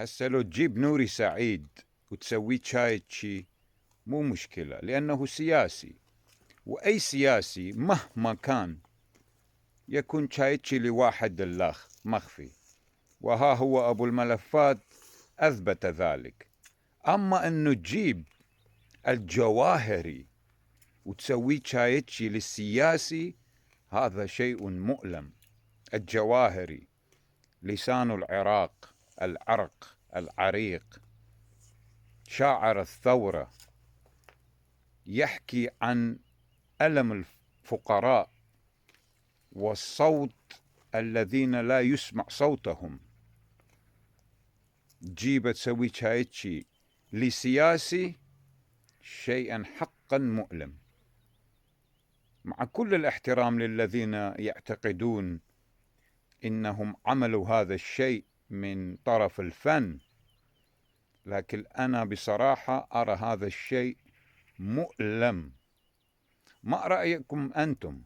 هسه لو تجيب نوري سعيد وتسويه شايتشي مو مشكلة، لأنه سياسي، وأي سياسي مهما كان يكون شايتشي لواحد اللاخ مخفي، وها هو أبو الملفات أثبت ذلك. أما أنه تجيب الجواهري وتسويه شايتشي للسياسي هذا شيء مؤلم. الجواهري لسان العراق، العرق العريق، شاعر الثورة، يحكي عن ألم الفقراء والصوت الذين لا يسمع صوتهم. تجيب تسوي شايتشي لسياسي، شيئا حقا مؤلم. مع كل الاحترام للذين يعتقدون إنهم عملوا هذا الشيء من طرف الفن، لكن أنا بصراحة أرى هذا الشيء مؤلم. ما رأيكم أنتم؟